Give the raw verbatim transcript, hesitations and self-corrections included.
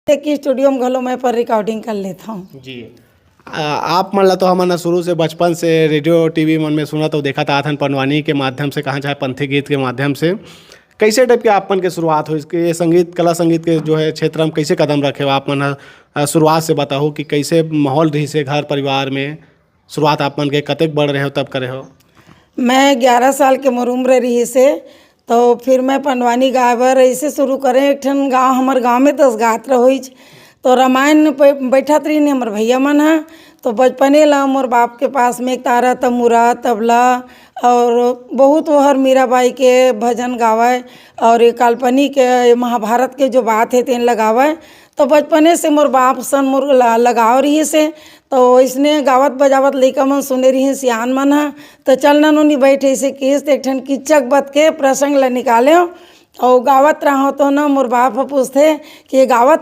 एक स्टूडियो में घलो मैं पर रिकॉर्डिंग कर लेता हूँ। जी। आ, आप मन ला तो हमन ह शुरू से, बचपन से रेडियो टीवी मन में सुनत अउ देखत आत हन, पंडवानी के माध्यम से कहा, चाहे पंथी गीत के माध्यम से। कैसे टाइप के आप मन के शुरुआत होइस कि ये संगीत, कला संगीत के जो है क्षेत्र में कैसे कदम रखे हो आप मन ह? आ, शुरुआत से बताओ कि कैसे माहौल रहिस हे घर परिवार में, शुरुआत आप मन के कतेक बड़ रहे हो तब करे हो? मैं ग्यारह साल के मोर उम्र रहिस हे, तो फिर मैं पंडवानी गाए बर ऐसे शुरू करें। एक ठन गाँव, हमर गाँव में दस गात रहोइच, तो रामायण प-, बैठत रहिन हमर भैया मन ह। तो बचपने ला मोर बाप के पास में एक तारा, तमुरा, तबला और बहुत ओहर मीराबाई के भजन गावय और ये काल्पनिक, ये महाभारत के जो बात हे तेन लगावय। तो बचपने से मोर बाप सन मोर ला-, लगाव रहिस हे। तो इसने गावत बजावत लइका मन सुने रहिन, सियान मन ह। तो चल ननू नी बैठ, ऐसे किस एक ठन किच्चक बत के प्रसंग ला निकाले हो। और गावत रहो तो ना मोर बाप ह पूछथे कि ये गावत